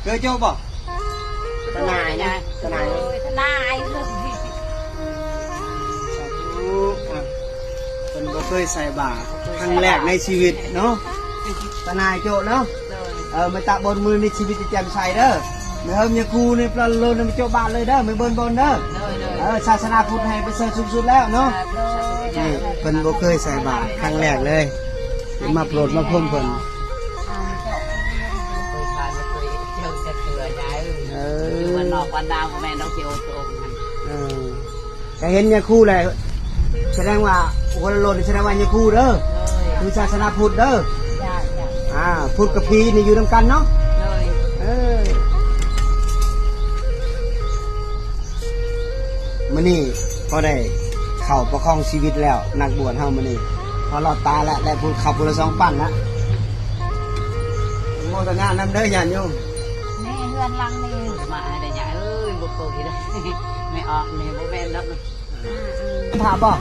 ເຄີຍໂຈະບໍ່? ທະນາຍນະ ທະນາຍ ໂອ້ຍ ທະນາຍເລີຍ. ສາທຸ. ອ່ະ ເພິ່ນບໍ່ເຄີຍໃສ່ບາດ ຄັ້ງແລກໃນຊີວິດເນາະ. ທະນາຍໂຈະເນາະ. ໂດຍ. ເອີ ແມ່ຕາບົນມື້ນີ້ຊີວິດຈະແຈ່ມໃສເດີ. ແມ່ເຮີມຍາຄູໃນປະໂລນມາໂຈະບາດເລີຍເດີ ແມ່ເບິ່ນບົນເດີ. ໂດຍ ໂດຍ. ເອີ ສາສະໜາພຸດໃຫ້ປະເສີດສູງສຸດແລ້ວເນາະ. ສາທຸ ສາທຸ. ນີ້ເພິ່ນບໍ່ເຄີຍໃສ່ບາດ ຄັ້ງແລກເລີຍ ມາໂປດມາພົມເພິ່ນ. ເອີ ຢູ່ບ້ານນອກບ້ານນາບໍ່ແມ່ນດອກ ຊິໂອໂຕະ. ເອີ ກະເຫັນຍາຄູແຫຼະ ສະແດງວ່າຫົວລະໂລນນີ້ສະແດງວ່າຍາຄູເດີ. ໂດຍ. ຄືສາສະໜາພຸດເດີ. ຈ້າ ຈ້າ. ອ່າ ພຸດກັບຜີນີ້ຢູ່ນຳກັນເນາະ. ໂດຍ. ເອີ ມື້ນີ້ພໍໄດ້ເຂົ້າປະຄອງຊີວິດແລ້ວ ນັກບວດເຮົາມື້ນີ້ພໍລອດຕາແລ້ວ ໄດ້ຜູ້ເຂົ້າຜູ້ລະສອງປັ້ນລະ. ໂມທະນານຳເດີຍາດໂຍມ. ນີ້ເຮືອນຫຼັງນີ້ ມາໃຫ້ໄດ້ຍາເອີຍ ບໍ່ເຄີຍເດ້. ແມ່ອອກນີ້ບໍ່ແມ່ນດອກ. ເຫັນພະບໍ່?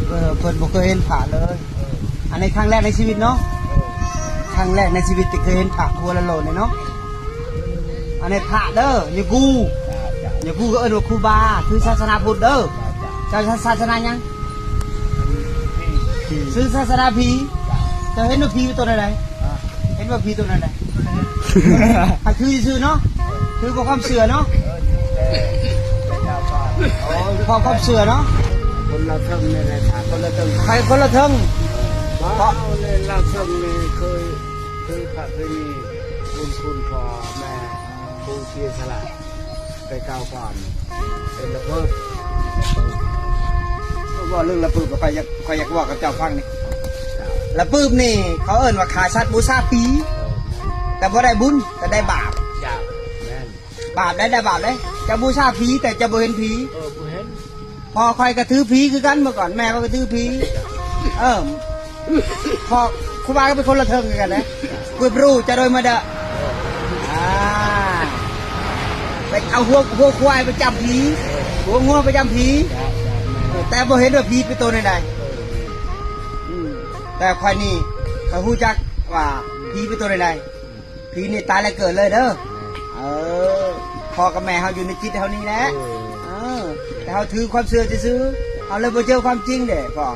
ເອີ ເພິ່ນບໍ່ເຄີຍເຫັນພະເລີຍ. ອັນນີ້ຄັ້ງແລກໃນຊີວິດເນາະ. ຄັ້ງແລກໃນຊີວິດທີ່ເຄີຍເຫັນພະຫົວລະໂລນເນາະ. ອັນນີ້ພະເດີ ຍາກູ. ຍາກູກໍເອີ້ນວ່າຄູບາ ຄືສາສະໜາພຸດເດີ. ເຈົ້າສາສະໜາຫຍັງ? ຄືສາສະໜາຜີ. ເຈົ້າເຫັນວ່າຜີເປັນໂຕແນວໃດ? ເຫັນວ່າຜີໂຕແນວໃດ? ໃຫ້ຖືຊື່ໆເນາະ ຖືເພື່ອຄວາມເຊື່ອເນາະ. ໂອ້ ເພາະຄວາມເຊື່ອເນາະ. ຄົນລະເທິງນີ້ແຫຼະ ຄົນລະເທິງ ໃຜຄົນລະເທິງ. ເພາະເຮົາໃນລະເທິງນີ້ເຄີຍ ເຄີຍພະເຄີຍມີບຸນຄຸນພໍ່ແມ່ ຜູ້ເສຍສະຫຼະໄປກ່າວຄວາມເປັນລະເພີບ. ເວົ້າເລື່ອງລະປຶບ ຂ້ອຍຢາກ ຂ້ອຍຢາກເວົ້າກັບເຈົ້າຟັງນີ້. ລະປຶບນີ້ເຂົາເອີ້ນວ່າຂ້າສັດບູຊາຜີ ແຕ່ບໍ່ໄດ້ບຸນ ແຕ່ໄດ້ບາບ. ເຈົ້າ ແມ່ນ. ບາບໄດ້ ໄດ້ບາບເດ້. ເຈົ້າບູຊາຜີ ແຕ່ເຈົ້າບໍ່ເຫັນຜີ. ເອີ ບໍ່ເຫັນ. ພໍ່ຂ້ອຍກໍຖືຜີຄືກັນເມື່ອກ່ອນ ແມ່ຂ້ອຍກໍຖືຜີ. ເອີ ພໍ່ຄູບາກໍເປັນຄົນລະເທິງຄືກັນເດ້. ກວຍບຣູຈະໂດຍມາເດ. ອ່າ ໄປເອົາຫົວ ຫົວຄວາຍໄປຈຳຜີ ຫົວງົວໄປຈຳຜີ ແຕ່ບໍ່ເຫັນວ່າຜີເປັນໂຕແນວໃດ. ອືມ ແຕ່ຂ້ອຍນີ້ ຂ້ອຍຮູ້ຈັກວ່າຜີເປັນໂຕແນວໃດ. ຜີນີ້ຕາຍແລ້ວເກີດເລີຍເດີ. ເອີ ພໍ່ກັບແມ່ເຮົາຢູ່ໃນຈິດເຮົານີ້ແຫຼະ. ເອີ ເອີ ແຕ່ເຮົາຖືຄວາມເຊື່ອຊື່ໆ ເຮົາເລີຍບໍ່ເຈີຄວາມຈິງເດ້ພໍ່.